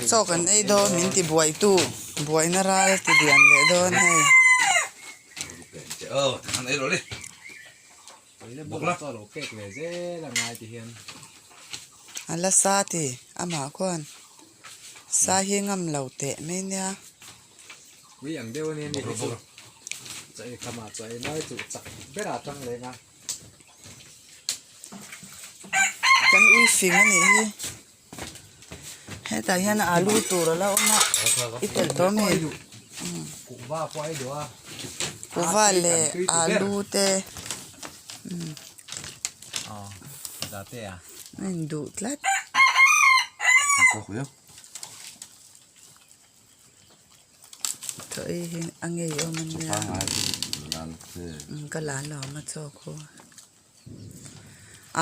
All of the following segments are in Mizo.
Chaw kan ei dawn min ti buaitu buaina ral ti lian leh dawn hei. A la sa ti amah khuan sa hi ngam lo teh mai nia. Kan ui fing a nih hi hetah hian alu tur a la awm a i telh tawh ami kuhva leh alu te a induh tlat. Chaw ei hi a ngei awm a nia ka la lawm a chaw khu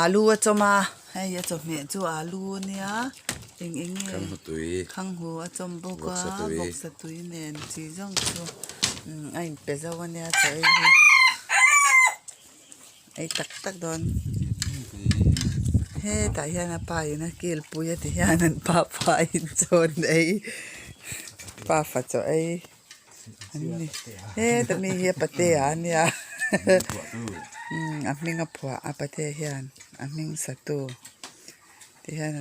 alu a chawm a hei a chawhmeh chu alu a nia eng eng nge khanghu a chawm bawk a vawksa tui nen chi zawng chu a inpe zo a nia chaw ei hi ei tak tak dawn hetah hian a pa in a kil pui a ti hian an pa pa in chaw an ei pa fa chaw ei an ni heta mi hi a patea a nia a hming a phuah a patea hian a hming sa tu ti hian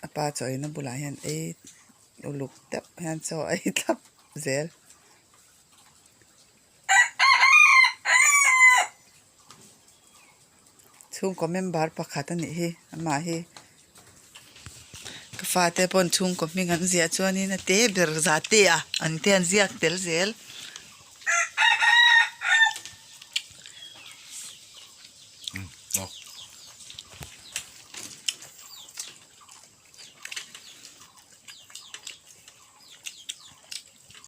a pa chaw eina bulah hian ei uluk deuh hian chaw a ei thlap zel. Chhungkaw member pakhat a nih hi amah hi ka fate pawn chhungkaw hming an ziah chuanin a te ber zah te ah an te an ziak tel zel.